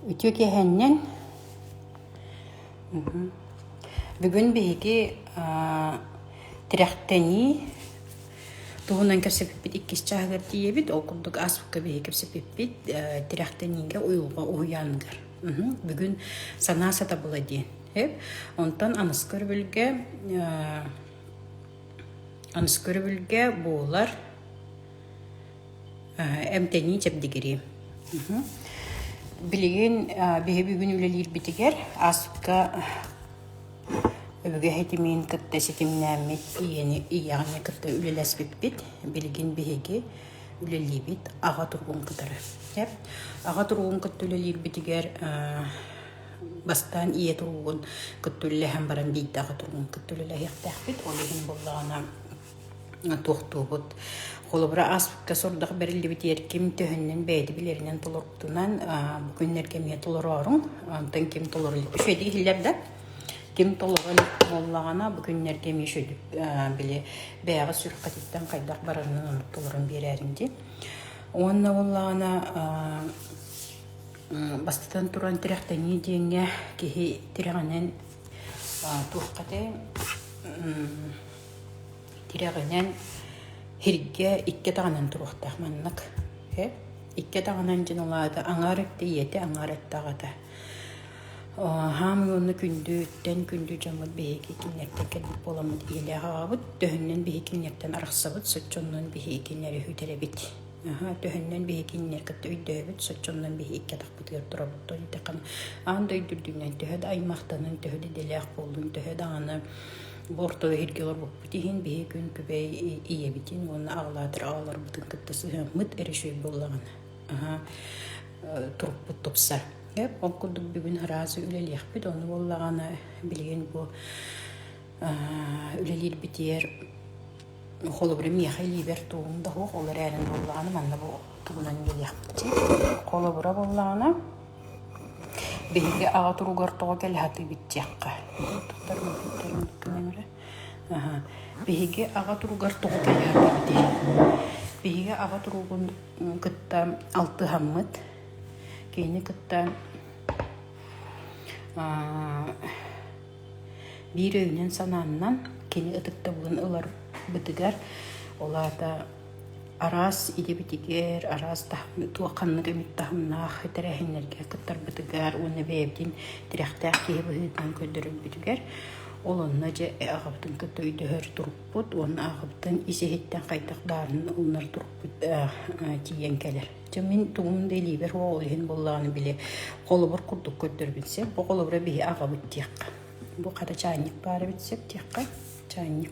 Үтүө киэһэннэн Бүгүн биһиги тирэхтэнии туһунан кэпсэппиппит иккис чааһыгар тиийэбит. Ол курдук ааспыкка биһиги кэпсэппиппит тирэхтэниигэ уйулҕа уһуйааныгар. Бүгүн санаа сатабыла диэн. Онтон аныскы өрөбүлгэ аныскы өрөбүлгэ буолар Эмтэнии чэбдигирии. Билигин биһи бүгүн үлэлиирбитигэр ааспыкка өбүгэ ситимин кытта ситимнээммит ийэни ийэҕини кытта үлэлэспиппит. Билигин биһиги үлэлиибит аҕа туругун кытары. Аҕа туругун кытта үлэлиирбитигэр бастаан ийэ туругун кытта үлэлэһэн баран биирдэ аҕа туругун кытта үлэлэһиэхтээхпит. Ол иһин буоллаҕына туохтуубут. Холобура, ааспыкка сордох бэриллибитигэр ким төһөннөн бэйэтэ билэринэн толорбутунан бу күннэргэ эмиэ толорооруҥ. Онтон ким толоро илик үчүгэйдик иһиллэр да ким толоро илик буоллаҕына бу күннэргэ эмиэ үчүгэйдик били бэйэҕэ сүрэххититтэн хайдах барарынан оннук толорон биэрээриҥ дии. Уонна буоллаҕына бастатан туран тирэхтэнии диэҥҥэ киһи тирэҕинэн туохха этэй Тирэҕинэн һиргэ икки атаҕынан туруохтаах маннык. Икки атаҕынан дьин ол аата аҥаар өттө ийэтэ, аҥаар өттө аҕата. Хаамый уонна күндүттэн күндү дьоммут биһиги кинилэртэн кэлбит буоламмыт ийэлээх аҕабыт төһөннөн биһиги кинилэртэн арахсабыт, соччоннон биһиги кинилэри сүтэрэбит. Төһөннөн биһиги кинилэри кытта өйдөөбүт, соччоннон биһиги икки атахпытыгар турабыт. Тоҕо диэтэххинэ, аан дойду үрдүнэн төһө да аймахтанын, төһө да идэлээх буоллун, төһө даҕаны Бу орто иһиргэ олорбуппут иһин биһи күн күбэй ийэбитин уонна аҕалаатар аҕаларбытын кытта сыһыаммыт эрэ үчүгэй буоллаҕына аһаа турукпут тупсар. Ол курдук бүгүн араас үлэлиэхпит, ону буоллаҕына билигин бу үлэлиирбитигэр холобура миэхэ илиибэр тугум да суох, ол эрээри буоллаҕына манна бу тугунан үлэлиэхпит. Холобура буоллаҕына Биһиги аҕа туругар тоҕо кэлэ сатыыбыт диэххэ. Биһиги аҕа туругар тоҕо кэлэ сатыыбытый? Биһиги аҕа туругун кытта алтыһаммыт, кинини кытта биир өйүнэн-санааннан кини ытыктабылын ыларбытыгар, ол аата Араас идэбитигэр, араас туох ханнык эмит таһымнаах тэрээһиннэргэ кыттарбытыгар уонна бэйэбитин тирэхтээх киһи быһыытынан көрдөрөрбүтүгэр ол онно дьэ аҕабытын кытта өйдөһөр турукпут уонна аҕабытын ис-иһиттэн хайдах баарын ылынар турукпут тиийэн кэлэр. Дьэ мин тугум да илиибэр ол иһин буоллаҕына били холобур курдук көрдөрбүн сөп. Бу холобура биһи аҕабыт диэххэ. Бу хата чаанньык баар эбит сөп диэххэ. Чаанньык.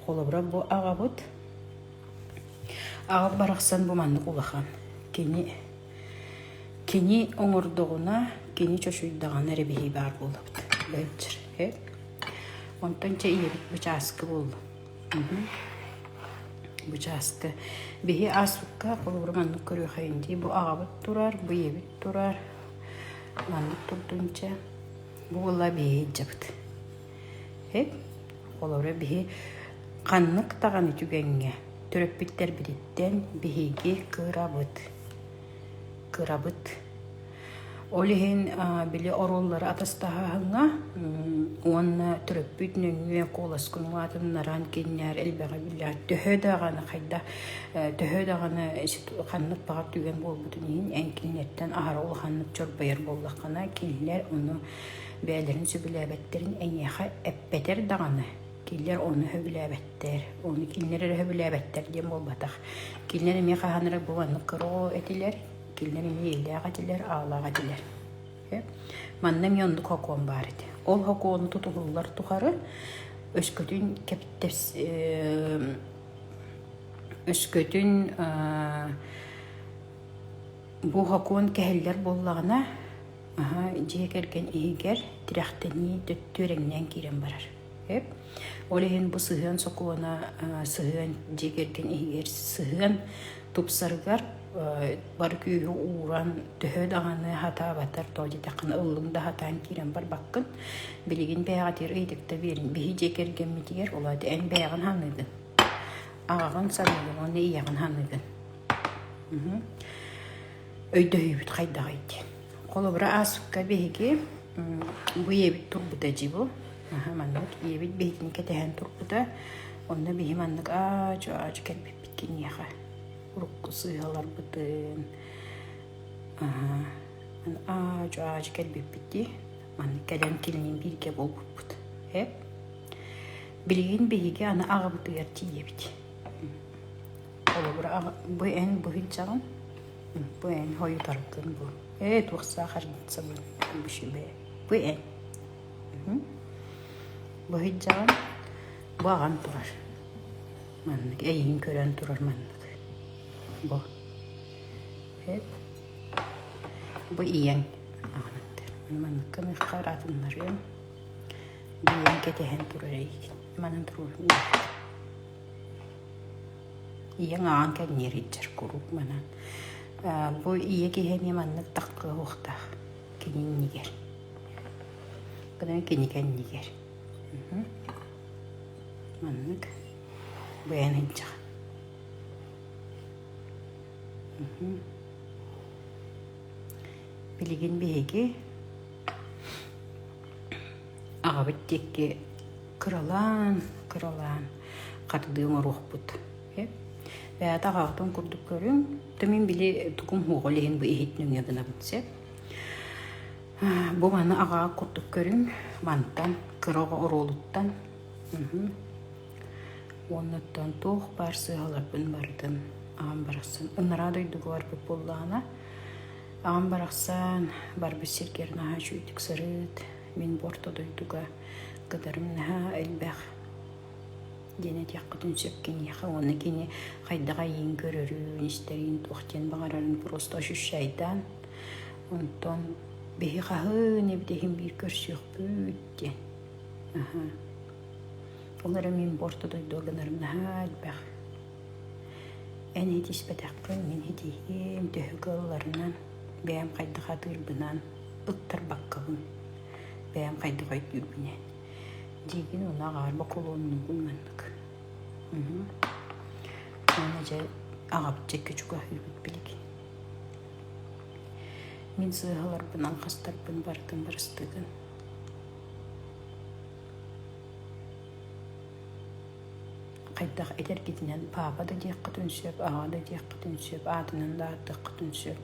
Холобура бу аҕабыт Аҕам барахсан бу маннык улахан. Кини кини оҥордоҕуна, кини чочуйдаҕына эрэ биһи баар буолабыт. Бэйдэр. Онтон чэ ийэбит бу чааскы буолла. Бу чааскы. Биһи ааспыкка холобура маннык көрүөхэйин дии. Бу аҕабыт турар, бу ийэбит турар. Маннык турдун чэ. Бу буолла биһи илдьэбит. Холобура биһи ханнык даҕаны түгэҥҥэ төрөппүттэрбититтэн биһиги кырабыт. Кырабыт. Ол иһин били оруоллары атастаһааһыҥҥа уонна төрөппүт нөҥүө куоласкын улаатыннаран кинилэр элбэҕи биллэр төһө даҕаны хайдах төһө даҕаны ханнык баҕар түгэн буолбутун иһин эн кинилэртэн аһара улаханнык чорбойор буоллаххына кинилэр ону бэйэлэрин сөбүлээбэттэрин эйиэхэ эппэтэр даҕаны кинилэр ону сөбүлээбэттэр ону кинилэр эрэ сөбүлээбэттэр диэн буолбатах кинилэр эмиэ хаһан эрэ бу маннык кыра этилэр кинилэр эмиэ иилээх этилэр аалаах этилэр манна эмиэ оннук сокуон баар этэ ол сокуону тутуһуллар тухары өскөтүн өскөтүн бу сокуон кэһиллэр буоллаҕына Аһа, дьиэ кэргэн иһигэр тирэхтэнии түөрэҥнээн киирэн барар. Эп. Ол иһин бу сыһыан сокуона сыһыан дьиэ кэргэн иһигэр сыһыан тупсарыгар бары күүһү ууран төһө даҕаны хатаабатар тоҕо диэтэххинэ ыллыҥ да хатаан киирэн барбаккын. Билигин бэйэҕитигэр ыйытыкта биэрин. Биһи дьиэ кэргэммитигэр ол аата эн бэйэҕин ханыыгын. Аҕаҕын саныыгын уонна ийэҕин ханыыгын. Өйдөһүүбүт хайдаҕый диэн. Холобура, ааспыкка биһиги бу ийэбит турбута дии бу. Аһа, маннык ийэбит биһигини кэтэһэн турбута. Онно биһи маннык аа-дьаа кэлбиппит киниэхэ. Урукку сыыһаларбытын аһа, аа-дьаа кэлбиппит дии. Маннык кэлэн кинилиин бииргэ буолбуппут. Эп. Билигин биһиги аны аҕабытыгар тиийэбит. Холобура, бу эн быһыйдьаҕын, бу эн хойутаргын бу. Ээ, туох саахарницабын бүшүбэ. Бу эн. Быһыйдьаҕын, бу аҕан турар. Маннык эйигин көрөн турар маннык. Бу. Эп. Бу ийэҥ аҕанаттар. Маннык гыныахха ыраатыннарыам. Бу ийэҥ кэтэһэн турар эйигин. Манан туруорун. Ийэҥ аҕаҥ кэнниэр илдьэр куруук манан. Бу ийэ киһи эмиэ маннык таххыа кини иннигэр. Гынан кини кэннигэр. Маннык бэйэн илдьэҕин. Билигин биһиги аҕабыт диэки кыралаан, кыралаан хардыы оҥоруохпут. Бэйэтэ аҕаҕытын курдук көрүҥ. То мин били тукум уоҕул иһин бу иһит нөҥүө гынабын сөп. Бу маны аҕаҕа курдук көрүҥ. Мантан кыра оҕо оруолуттан Уоннаттан туох баар сыыһаларбын барытын аҕам барахсан ынараа дойдуга барбыт буоллаҕына, аҕам барахсан барбыт сиргэр наһаа үчүгэйдик сырыт, мин бу орто дойдуга кытарым наһаа элбэх диэн этиэххитин сөп киниэхэ уонна кини хайдах эйигин көрөрүн, истэрин, туох диэн баҕарарын просто ощущайдаан, онтон биһи хаһын эбит иһин биир көрсүөхпүт диэн. Аһа. Ол эрэ мин бу орто дойдуга гынарым наһаа элбэх. Эн итиспэтэххин, мин итиһиэм, төһө кыалларынан, бэйэм хайдах атыырбынан, ыктарбаккабын, бэйэм хайдах өйдүүрбүнэн. Диигин уонна аҕаар бокулуоннугун маннык. Уонна дьэ аҕабыт дьэкки чугаһыыбыт билигин. Мин сыыһаларбын, алҕастарбын барытын барыстыгын. Хайдах этэргитинэн паапа да диэххитин сөп, аҕа да диэххитин сөп, аатынан да ааттыаххытын сөп.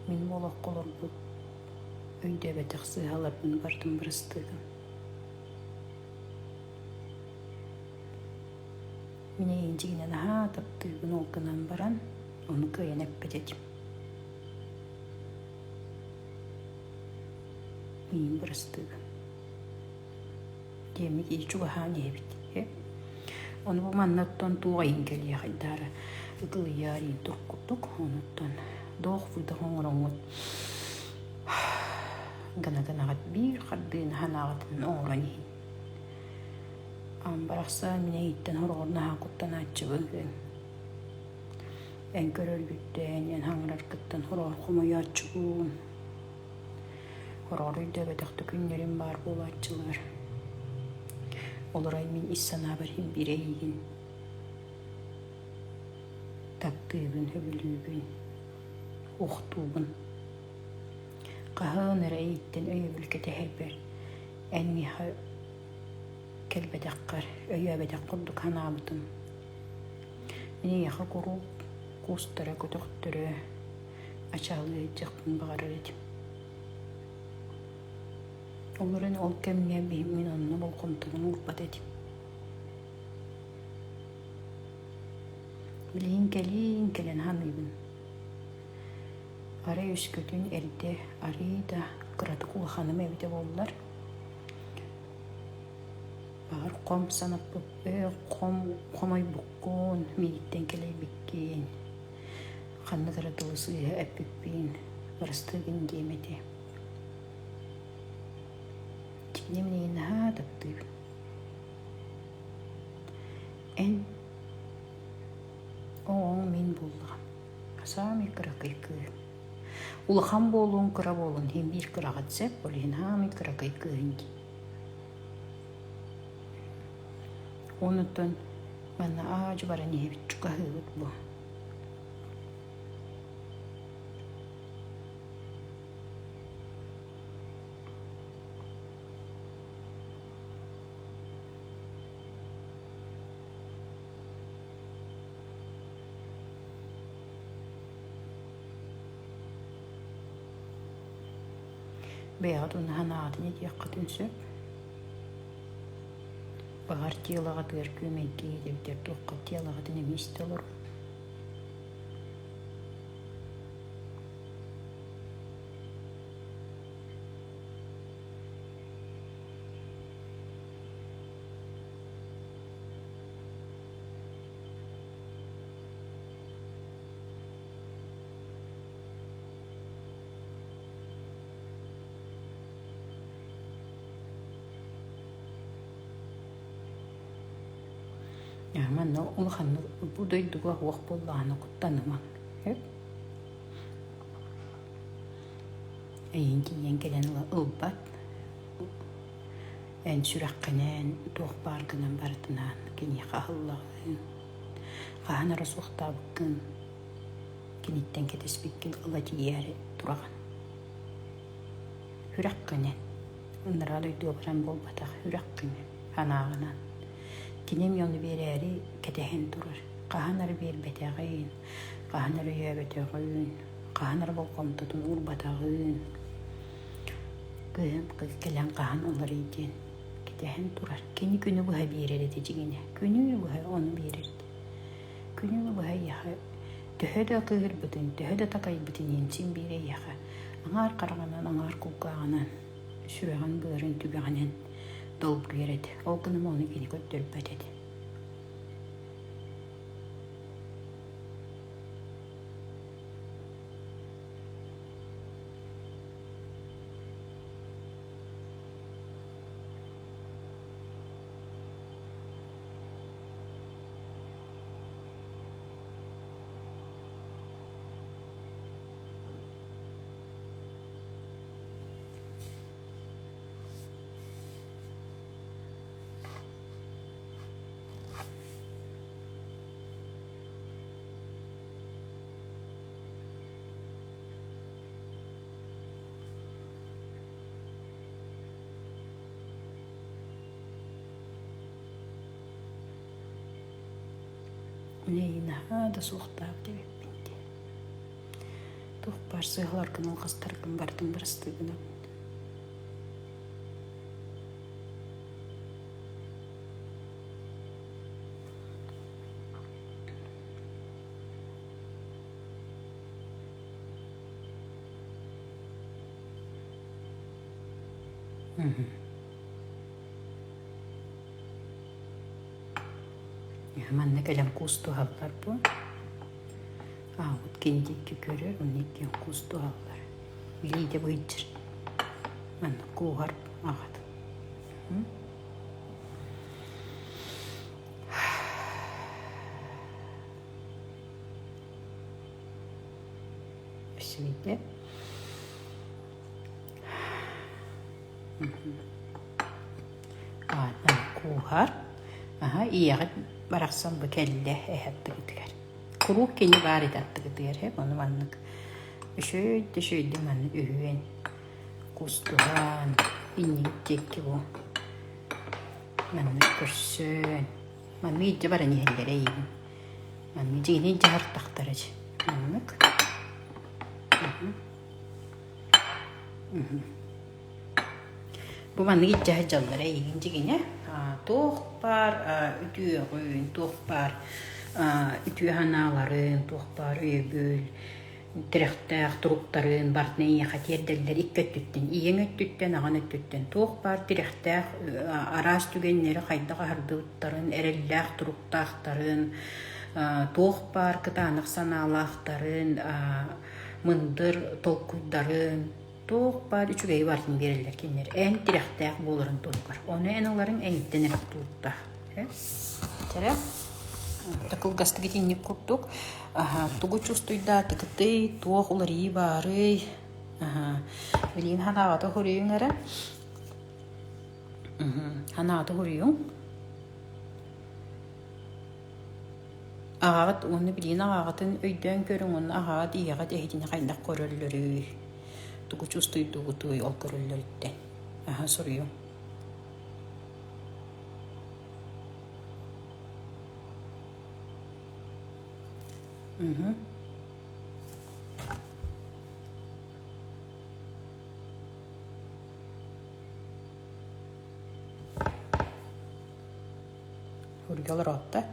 Мин бу олоххо олорбут өйдөөбөтөх сыыһаларбын барытын бырастыыгын. Мин эйигин дьиҥинэн наһаа таптыыбын ол гынан баран, ону кыайан эппэт этим. Миигин бырастыыгын диэммит ии чугаһаан иһэбит Ону бу маннаттан туох айын кэлиэхэйдаара ыкылыйаар иин туох курдук онуттан доох выдох оҥороҥҥут гына гынаҕыт биир хардыыны санааҕытын оҥорон иһин Барахсан мин эйиттэн хороҕор наһаа куттанааччыбын Эн көрөргүттэн, эн хаҥыраргыттан хороҕор хомойооччугун Хороҕор өйдөөбөтөх да күннэрим баар буолааччылар. Олорой мин ис санаабар иһин биир эйигин таптыыбын, сөбүлүүбүн, уохтуубун. Хаһан эрэ эйиттэн өйөбүл кэтэһэрбэр эн миэхэ кэлбэтэххэр, өйөөбөтөх курдук санаабытым. Мин эйиэхэ куруук куустара, көтөхтөрө, ачаалыы сылдьыахпын баҕарар этим. Ол эрэн ол кэмҥэ мин онно болҕомтобун уурбат этим. Билигин кэлин кэлэн саныыбын. Арай өскөтүн эрдэ арыый да кыратык улаханым эбитэ буоллар, баҕар хом санаппыт ээ хом хомойбуккун, миигиттэн кэлэйбиккин Ханнык эрэ тылы сыыһа эппиппин, бырастыыгын диэм этэ. Дьиҥэ мин наһаа таптыыбын. Эн оҕоҥ мин буоллаҕым. Саамай кыракый кыыһым. Улахан буолуон, кыра буолуон иһин биир кыраҕыт сөп, ол иһин саамай кыракый кыыһын дии. Онуттан манна аа-дьу баран иһэбит, чугаһыыбыт бу. Бэйэҕит уонна санааҕытын этиэххитин сөп. Баҕар дьыалаҕытыгар күөмэйдии эбэтэр туохха дьыалаҕытын эмиэ истэ олоруҥ. Манна улаханнык бу дойдуга уох буоллаҕына куттанымаҥ сөп Эйигин тиийэн кэлэн ылбат эн сүрэххинэн туох бааргынан барытынан киниэхэ аһыллаҕын хаһан эрэ суохтаабыккын киниттэн кэтэспиккин ыла тиийээри тураҕын. Сүрэххинэн, ыныраа дойдуга баран буолбатах, сүрэххинэн, санааҕынан. Кини эмиэ ону биэрээри кэтэһэн турар. Хаһан эрэ биэрбэтэҕин, хаһан эрэ өйөөбөтөҕүн, хаһан эрэ болҕомтотун уурбатаҕын кыһын кэлэн хаһан ыларый диэн кэтэһэн турар. Кини күнү быһа биэрэр этэ дьиҥинэ. Күнү быһа ону биэрэр этэ. Күнү быһа эйиэхэ төһө да кыыһырбытын, төһө да такайбытын иһин син биир эйиэхэ аҥаар хараҕынан, аҥаар кулгааҕынан, сүрэҕин-быарын түгэҕинэн долгуйар этэ. Ол гынан ону кини көрдөрбөт этэ. Наһаа да суохтаабыт эбиппин дии. Туох баар сыыһаларгын алҕастаргын барытын бырастыы гынабын. Манна кэлэн куустуһаллар бу. Аҕабыт кини диэки көрөр, уонна иккиэн куустуһаллар. Илиитэ быйдьыр. Манна кууһар аҕатын. Үсүүйдэ. Кууһар. Аһа, ийэҕит барахсан бу кэллэ эһэ аттыгытыгар. Куруук кини баар этэ аттыгытыгар һэ ону маннык үчүөйдэ үчүөйдэ маннык үһүөн кустуһан иннибит диэки бу маннык көрсөн маннык илдьэ баран иһэллэрэ эйигин маннык дьиҥинэ илдьэ сырыттахтара дьэ маннык Бу маннык илдьэ сылдьаллара эйигин дьиҥинэ туох баар үтүөҕүн, туох баар үтүө санааларын, туох баар өйөбүл, тирэхтээх туруктарын барытын эйиэхэ тиэрдэллэр икки өттүттэн, ийэҥ өттүттэн, аҕаҥ өттүттэн туох баар тирэхтээх араас түгэннэри хайдах аһардыбыттарын, эрэллээх туруктаахтарын, туох баар кытаанах санаалаахтарын, мындыр толкуйдарын, туох баар үчүгэйи барытын биэрэллэр кинилэр. Эн тирэхтээх буоларын туһугар. Ону эн ыларыҥ эйиттэн эрэ тутулуктаах. Чэрэ кылгастык итинник курдук тугу чувствуйдаатыгытый, туох уларыйыы баарый? Билигин ханаҕата хоруйуҥ эрэ. Ханаҕата хоруйуҥ. Аҕаҕыт уонна билигин аҕаҕытын өйдөөн көрүҥ уонна аҕаҕыт ийэҕит эһитини хайдах көрөллөрүй? Тугу чувствуйдугутуй ол көрөллөрүттэн? Аһа суруйуҥ. Мгм. Эбииргэ олороотто.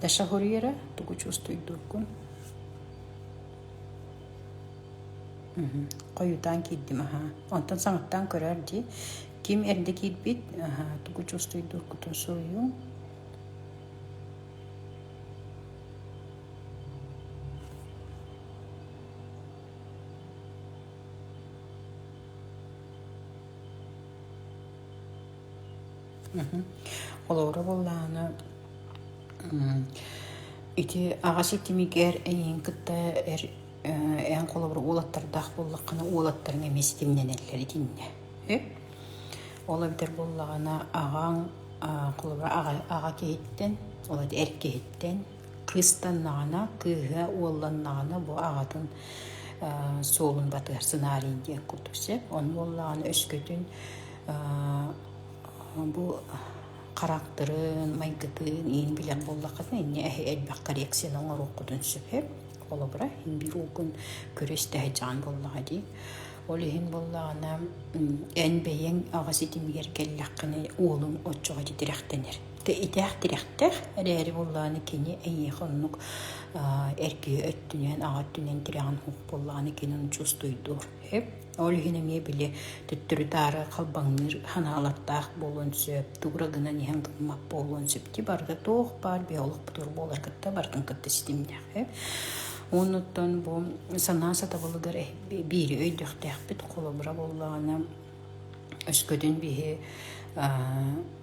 Даша хоруйара тугу чувствуйдуургун? Хойутаан киирдим аһаа. Онтон саҥаттаан көрөөр дии. Ким эрдэ киирбит, аһаа, тугу чувствуйдуургутун суруйуҥ. Холобура буоллаҕына, ити аҕа ситимигэр эйигин кытта эр эн холобура уолаттардаах буоллаххына, уолаттарыҥ эмиэ ситимнэнэллэр итиннэ. Ол эбэтэр буоллаҕына аҕаҥ холобура аҕа аҕа киһиттэн, ол эр киһиттэн кыыстаннаҕына, кыыһа уолланнаҕына бу аҕатын суолун батыһар сценарий диэн курдук сөп. Ону буоллаҕына өскөтүн бу характырын, майгытын иин билэр буоллаххытына инньэ элбэх коррекцияны оҥоруоххутун сөп. Холобура, иһин биир уолгун көрө-истэ сылдьаҕын буоллаҕа дии. Ол иһин буоллаҕына эн бэйэҥ аҕа ситимигэр кэллэххинэ уолуҥ оччоҕо ити тирэхтэнэр. Итээх тирэхтээх эрээри буоллаҕына кини эйиэхэ оннук эр киһи өттүнэн, аҕа өттүнэн тирэҕин суох буоллаҕына кини ону чувствуйдуур. Ол иһин эмиэ били төттөрү-таары халбаҥныыр санаалардаах буолуон сөп, тугура гынан иһэн гыммат буолуон сөп. Ити барыта туох баар биолог буолар кытта барытын кытта ситимнээх. Оннуттан бу санаа сатабылыгар биири өйдүөхтээхпит холобура буоллаҕына өскөтүн биһи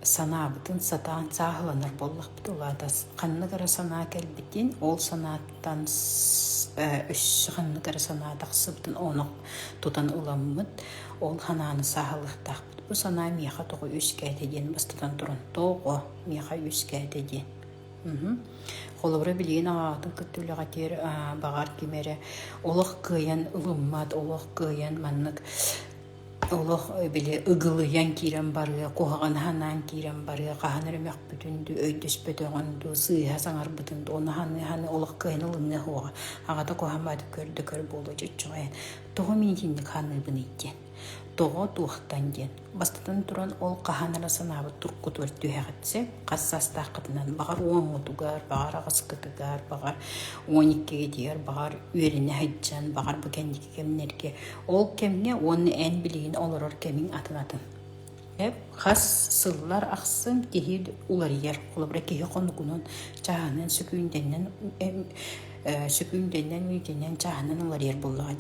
санаабытын сатаан сааһыланар буоллахпыт ол аата ханнык эрэ санаа кэлбитин ол санааттан өссө ханнык эрэ санаа тахсыбытын ону тутан ыламмыт ол санааны сааһылыахтаахпыт бу санаа миэхэ тоҕо үөскээтэ диэн бастатан туран тоҕо миэхэ үөскээтэ диэн Холобура, билигин аҕаҕытын кытта үлэҕитигэр баҕар ким эрэ олох кыайан ылыммат, олох кыайан маннык олох били ыгылыйан киирэн барыа, куһаҕаны санаан киирэн барыа, хаһан эрэ мөхпүтүн дуу, өйдөспөтөҕүн дуу, сыыһа саҥарбытын дуу, ону саныы-саныы олох кыайан ылыныа суоҕа. Аҕата куһаҕан баҕайытык көрдө көр буолуо чоччоҕойон. Тоҕо мин итинник саныыбыный диэн. Тоҕо туохтан диэн. Бастатан туран, ол хаһан эрэ санаабыт туркутугар түһэҕит сөп. Хас саастааххытынан, баҕар уоҥҥутугар, баҕар аҕыскытыгар, баҕар 12-гитигэр, баҕар үөрэнэ сылдьан, баҕар бу кэнники кэмнэргэ. Ол кэмҥэ уонна эн билигин олорор кэмиҥ атын-атын. Хас сыллар ахсын киһи уларыйар. Холобура, киһи хонугунан, чааһынан, сөкүүндэнэн, сөкүүндэнэн, мүнүүтэнэн, чааһынан уларыйар буоллаҕа.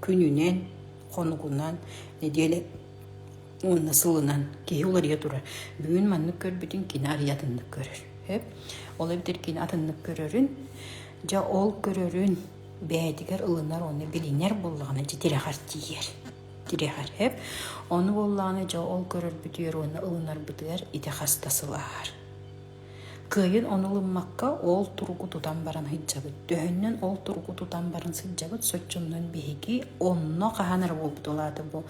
Күнүнэн, хонугунан, нэдиэлэ уонна сылынан киһи уларыйа турар. Бүгүн маннык көрбүтүн кини арыйа атыннык көрөр. Сөп? Ол эбэтэр кини атыннык көрөрүн, дьэ ол көрөрүн бэйэтигэр ылынар уонна билинэр буоллаҕына дьэ тирэҕэр тиийэр. Тирэҕэр. Сөп? Ону буоллаҕына дьэ ол көрөрбүтүгэр уонна ылынарбытыгар ити хас да сыл ааһар. Кыайан ону ылыммакка, ол туругу тутан баран сылдьабыт. Төһөннөн ол туругу тутан баран сылдьабыт, соччоннон биһиги онно хаһан эрэ буолбут ол аата бу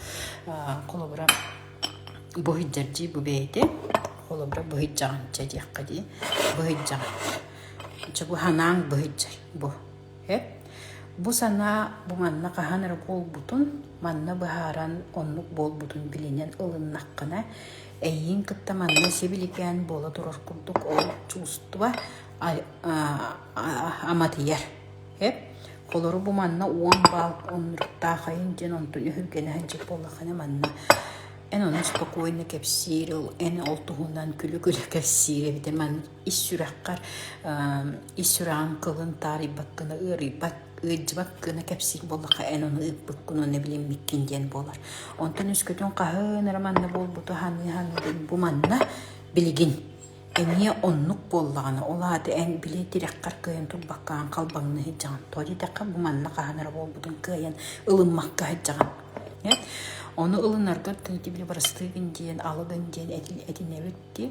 холобура бу сылдьар дии бу бэйэтэ холобура бу сылдьаҕын чэ диэххэ дии бу сылдьаҕын чэ бу санааҥ бу сылдьар бу Эп бу санаа бу манна хаһан эрэ буолбутун, манна быһааран оннук буолбутун билинэн ылыннаххына, эйиин кытта манна сибиликээн буола турар курдук ол чувство аматыйар. Эп холору бу манна 10 баал оннуктаахайын диэн онтун өһүргэнэ сылдьар буоллаххына манна эн ону спокойно кэпсиир, эн ол туһунан күлэ-күлэ кэпсиир эбитэ маннык ис сүрэххэр ис сүрэҕиҥ кылын таарыйбаккына ыарыйбат ыалдьыбат гына кэпсиир буоллахха эн ону ыыппыккын уонна билиммиккин диэн буолар. Онтон өскөтүн хаһан эрэ манна буолбуту саныы-саныы бу манна билигин эмиэ оннук буоллаҕына ол аата эн били тирэххэр кыайан турбаккаҕын халбаҥныы сылдьаҕын. Тоҕо диэтэххэ бу манна хаһан эрэ буолбутун кыайан ылыммакка сылдьаҕын. Ону ылынаргар били бырастыыгын диэн, алыгын диэн этинэбит дии.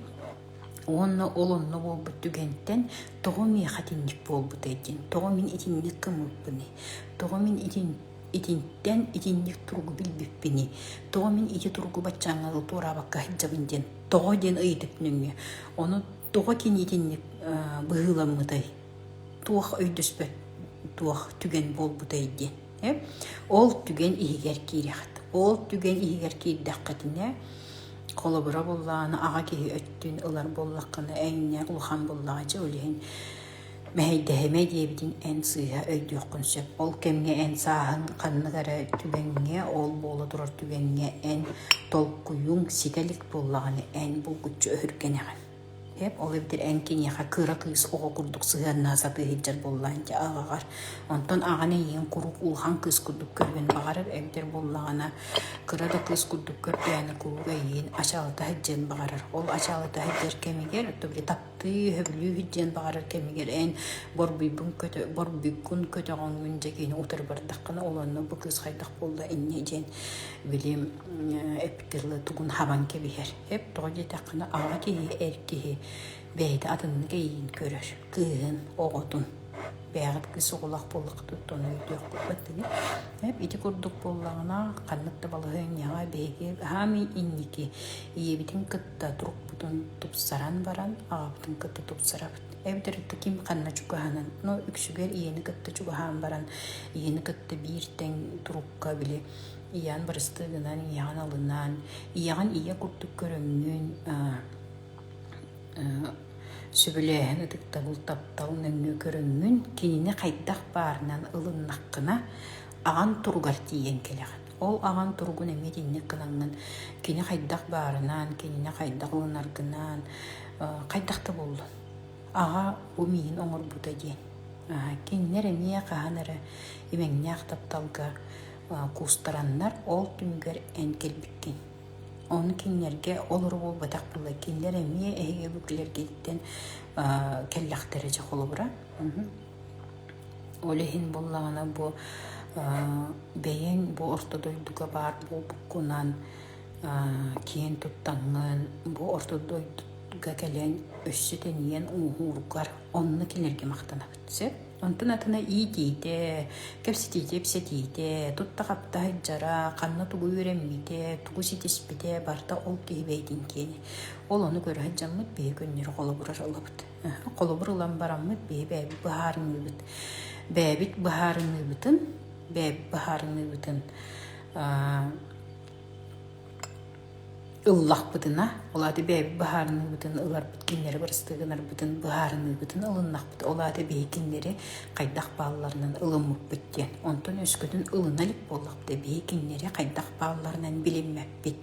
Уонна ол онно буолбут түгэнтэн тоҕо миэхэ итинник буолбутай диэн, тоҕо мин итинник гыммыппыный, тоҕо мин итин итинтэн итинник туругу билбиппиний, тоҕо мин ити туругу баччааҥҥа дылы туораабакка сылдьабын диэн, тоҕо диэн ыйытык нөҥүө. Ону тоҕо кини итинник быһыыламмытай, туох өйдөспөт туох түгэн буолбутай диэн. Ол түгэн иһигэр киирэҕит. Ол түгэн иһигэр киирдэххитинэ, холобура буоллаҕына, аҕа киһи өттүн ылар буоллаххына, эҥнэ улахан буоллаҕа дьэ ол иһин мэһэйдэһимэ диэбитин эн сыыһа өйдүөххүн сөп. Ол кэмҥэ эн сааһыҥ ханнык эрэ түгэҥҥэ, ол буола турар түгэҥҥэ эн толкуйуҥ ситэ илик буоллаҕына, эн булгуччу өһүргэнэҕин. Эп ол эбэтэр эн киниэхэ кыра кыыс оҕо курдук сыһыаннаһа сатыы сылдьар буоллаҕын дьэ аҕаҕар. Онтон аҕан эйигин куруук улахан кыыс курдук көрүөн баҕарар эбэтэр буоллаҕына кыра да кыыс курдук көрдөөнө куруук эйигин ачаалата сылдьыан баҕарар. Ол ачаалата сылдьар кэмигэр били таптыы, сөбүлүү сылдьыан баҕарар кэмигэр эн борбуйбун көтө борбуйгун көтөҕөҥҥүн дьэ кини утары бардаххына ол онно бу кыыс хайдах буолла инньэ диэн били эппит тугун хабан кэбиһэр. Эп тоҕо диэтэххинэ, аҕа киһи, эр киһи бэйэтэ атыннык эйигин көрөр, кыыһын, оҕотун. Бэйэҕит кыыс оҕолоох буоллаххытыттан ону өйдүөххүт дии. Эп ити курдук буоллаҕына, ханнык да балаһыанньаҕа биһиги хаамый инники ийэбитин кытта турукпутун тупсаран баран, аҕабытын кытта тупсарабыт. Эбэтэр ким ханна чугаһанан, но үксүгэр ийэни кытта чугаһаан баран, ийэни кытта биир тэҥ турукка били Ийэҕин бырастыы гынан, ийэҕин алынан, ийэҕин ийэ курдук көрөҥҥүн сөбүлээһин, ытыктабыл, таптал нөҥүө көрөҥҥүн, кинини хайдах баарынан ылыннаххына, аҕан туругар тиийэн кэлэҕин. Ол аҕан туругун эмиэ итинник гынаҥҥын, кини хайдах баарынан, кинини хайдах ылынаргынан, хайдах да буоллун, аҕа бу миигин оҥорбута диэн. Кинилэр эмиэ хаһан эрэ имэҥнээх тапталга куустараннар, ол түмүгэр эн кэлбиккин. Ону кинилэргэ олору буолбатах буолла. Кинилэр эмиэ эһиги өбүгэлэргиттэн кэллэхтэрэ дьэ холобура. Ол иһин буоллаҕына бу бэйэҥ бу орто дойдуга баар буолбуккунан киэн туттаҥҥын бу орто дойдуга кэлэн өссө тэнийэн ууһуургар онно кинилэргэ махтанабыт сөп. Онтон атына иитиитэ, кэпсэтиитэ ипсэтиитэ, тутта-хапта сылдьара, ханна тугу үөрэммитэ, тугу ситиспитэ барыта ол киһи бэйэтин киэнэ. Ол ону көрө сылдьаммыт биһи көннөрү холобурар ылабыт. Холобур ылан бараммыт биһи бэйэбит быһаарыныыбыт. Бэйэбит быһаарыныыбытын, бэйэбит быһаарыныыбытын Ыллахпытына, ол аата бэйэбит быһаарыныыбытын ыларбыт, кинилэри бырастыы гынарбытын быһаарыныыбытын ылыннахпыт, ол аата биһи кинилэри хайдах баалларынан ылыммыппыт диэн. Онтон өскөтүн ылына илик буоллахпыта, биһи кинилэри хайдах баалларынан билиммэппит.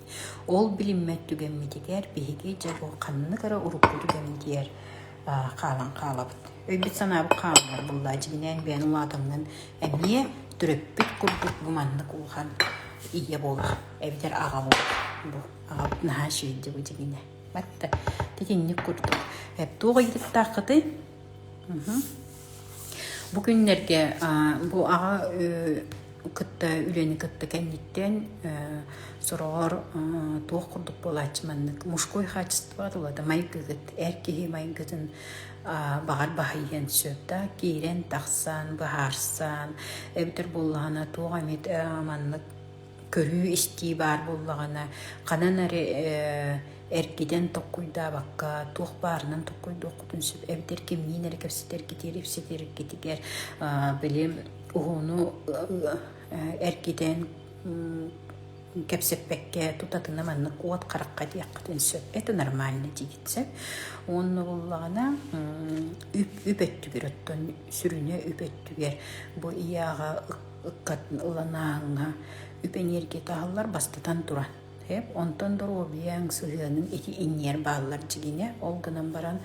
Ол билиммэт түгэммитигэр биһиги дьэ бу ханнык эрэ урукку түгэммитигэр хаалан хаалабыт. Өйбүт-санаабыт хаалар буолла, дьиҥинээн бэйэн улаатаҥҥын эмиэ төрөппүт курдук бу маннык улахан ийэ буолар эбэтэр аҕа буолар. Бу аҕабыт наһаа үчүгэй бу дьиҥинэ. Батта итинник курдук. Туох ыйытыктааххытый? Бу күннэргэ бу аҕа кытта үлэни кытта кэнниттэн сороҕор туох курдук буолааччы маннык мужской качество тулата майгыгыт эр киһи майгытын баҕар баһыйыан сөп да киирэн тахсан быһаарсан эбэтэр буоллаҕына туох эмит маннык көрүү-истии баар буоллаҕына, ханан эрэ эргитэн толкуйдаабакка, туох баарынан толкуйдуоххутун сөп эбэтэр кимниин эрэ кэпсэтэргитигэр, ипсэтэргитигэр били уһуну эргитэн кэпсэппэккэ тутатына маннык уот харахха диэххитин сөп. Это нормально диигит сөп. Уонна буоллаҕына үп үп өттүгэр оттон сүрүнэ үп өттүгэр бу ийэ-аҕа ыккатын ылан ааһыҥҥа үп энергията аһыллар бастатан туран. Эп онтон доруобуйаҥ сыһыанын ити инниэр бааллар дьигинэ. Ол гынан баран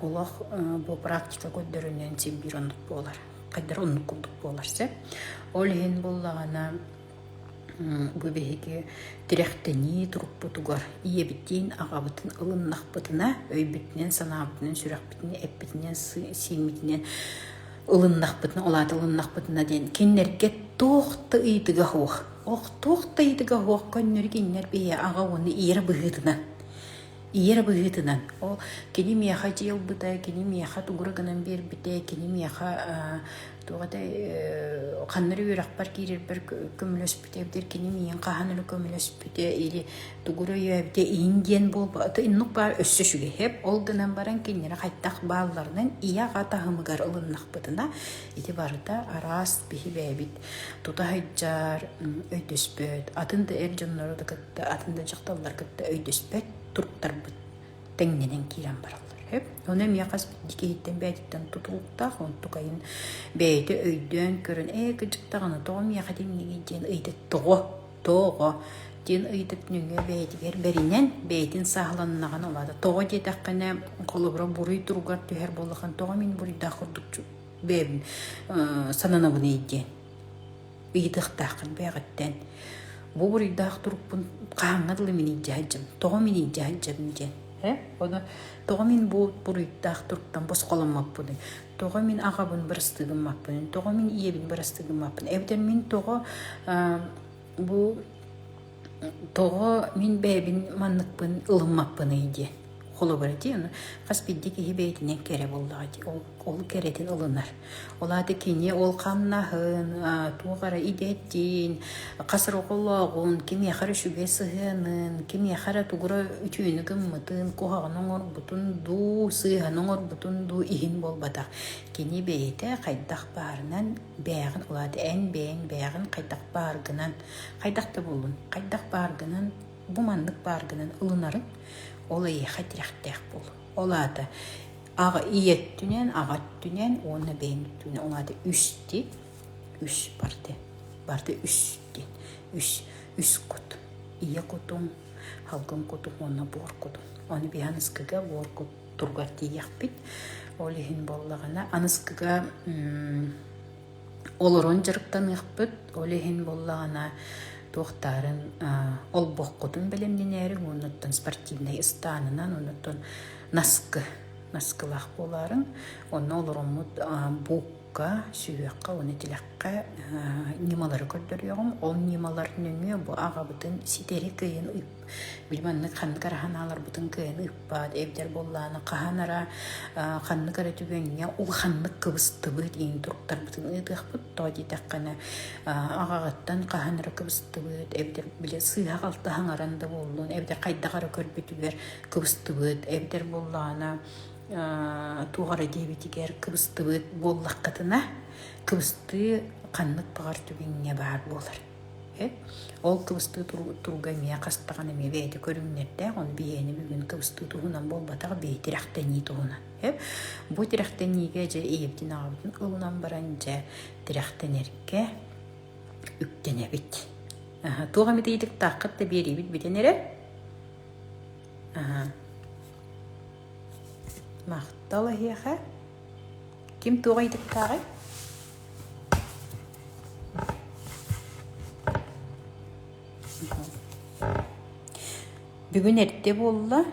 олох бу практика көрдөрүнэн син биир оннук буолар. Хайдах оннук курдук буолар сөп. Ол иһин буоллаҕына бу биһиги тирэхтэнии турукпутугар ийэбитин, аҕабытын ылыннахпытына, өйбүтүнэн, санаабытынан, сүрэхпитинэн, эппитинэн, сииммитинэн ылыннахпытына, ол аата ылыннахпытына диэн кинилэргэ туох да ыйытыга суох. Ох, туох да ыйытыга суох көннөрү кинилэр биһи аҕа уонна ийэ быһыытынан. Ийэ эрэ быһыытынан. Ол кини миэхэ дьиэ ылбыта, кини миэхэ тугу эрэ гынан биэрбитэ, кини миэхэ туох этэй ханна эрэ үөрэхпэр киирэрбэр көмөлөспүтэ эбэтэр кини миигин хаһан эрэ көмөлөспүтэ или тугу эрэ өйөөбүтэ иһин диэн буолбата иннук баар өссө үчүгэй ол гынан баран кинилэри хайдах баалларынан ийэ-аҕа таһымыгар ылыннахпытына ити барыта араас биһи бэйэбит тута сылдьар өйдөспөт атын да эр дьоннору да кытта атын да дьахталлар кытта өйдөспөт туруктарбыт тэҥнэнэн киирэн бараллар. Сөп. Ону эмиэ хас биирдии киһиттэн бэйэтиттэн тутулуктаах, онтукайын бэйэтэ өйдөөн көрөн, ээ кырдьык даҕаны тоҕо миэхэ итиннигий диэн ыйытык тоҕо, тоҕо диэн ыйытык нөҥүө бэйэтигэр бэринэн, бэйэтин сааһыланнаҕына ол аата тоҕо диэтэххинэ, холобура буруй туругар түһэр буоллаххына, тоҕо мин буруйдаах курдук бэйэбин сананабыный диэн ыйытыахтааххын бэйэҕиттэн. Бу буруйдаах турукпун хаһааҥҥа дылы мин илдьэ сылдьабын, тоҕо мин илдьэ сылдьабын диэн. Э? Ону тоҕо мин бу буруйдаах туруктан босхоломмоппунуй? Тоҕо мин аҕабын бырастыы гыммаппыный? Тоҕо мин ийэбин бырастыы гыммаппын? Эбэтэр мин тоҕо бу тоҕо мин бэйэбин манныкпын ылыммаппыный диэн. Холобура дии, ону хас биирдии киһи бэйэтинэн кэрэ буоллаҕа дии, ол, ол кэрэтин ылынар. Ол аата кини ол хамнаһын, туох эрэ идэтин, хас эрэ оҕолооҕун, кимиэхэ эрэ үчүгэй сыһыанын, кимиэхэ эрэ тугу эрэ үтүөнү гыммытын, куһаҕаны оҥорбутун дуу, сыыһаны оҥорбутун дуу иһин буолбатах. Кини бэйэтэ хайдах баарынан бэйэҕин, ол аата эн бэйэҥ бэйэҕин хайдах бааргынан, хайдах да буоллун, хайдах бааргынан бу маннык бааргынан ылынарыҥ, ол эйиэхэ тирэхтээх буолуо. Ол аата аҕа ийэ өттүнэн, аҕа өттүнэн уонна бэйэҥ өттүнэн ол аата үс дии, үс барыта, барыта үс диэн, үс, үс кут. Ийэ кутуҥ, халгын кутуҥ уонна буор кутуҥ. Ону биһи аныскыга буор кут туругар тиийиэхпит. Ол иһин буоллаҕына аныскыга Олорон дьарыктаныахпыт, ол иһин буоллаҕына туохтаарын олбоххутун бэлэмнэнээриҥ уонна спортивнай ыстаанынан, оннуттан наскы, наскылаах буолаарыҥ. Онно олороммут буукка, сүһүөххэ уонна тилэххэ ньымалары көрдөрүөҕүм. Ол ньымалар нөҥүө бу аҕабытын ситэри кыайан Били маннык ханнык эрэ санааларбытын кыайан ыыппат, эбэтэр буоллаҕына хаһан эрэ ханнык эрэ түгэҥҥэ улаханнык кыбыстыбыт иин туруктарбытын ыытыахпыт. Тоҕо диэтэххинэ аҕаҕыттан хаһан эрэ кыбыстыбыт, эбэтэр били сыыһа-халты саҥаран да буоллун, эбэтэр хайдах эрэ көрбүтүгэр кыбыстыбыт, эбэтэр буоллаҕына туох эрэ диэбитигэр кыбыстыбыт буоллаххытына, кыбыстыы ханнык баҕар түгэҥҥэ баар буолар. Ол кыбыстыы туруга эмиэ хастаҕына эмиэ бэйэтэ көрүҥнэрдээх, ону биһиэни бүгүн кыбыстыы туһунан буолбатах, бэйэ тирэхтэнии туһунан. Бу тирэхтэниигэ дьэ ийэбитин аҕабытын ылынан баран дьэ тирэхтэнэргэ үктэнэбит. Туох эмит ыйытыктааххыт да биэриибит бүтэн эрэр. Махтал эһиэхэ. Ким туох ыйытыктааҕый? Бүгүн эрдэ буолла.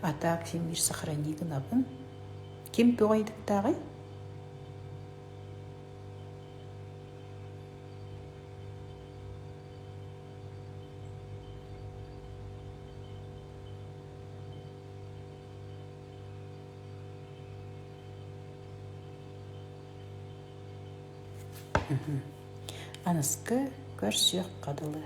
А так мир сохрани гынабын. Ким туох ыйытыктааҕый? Аныскы көрсүөххэ дылы.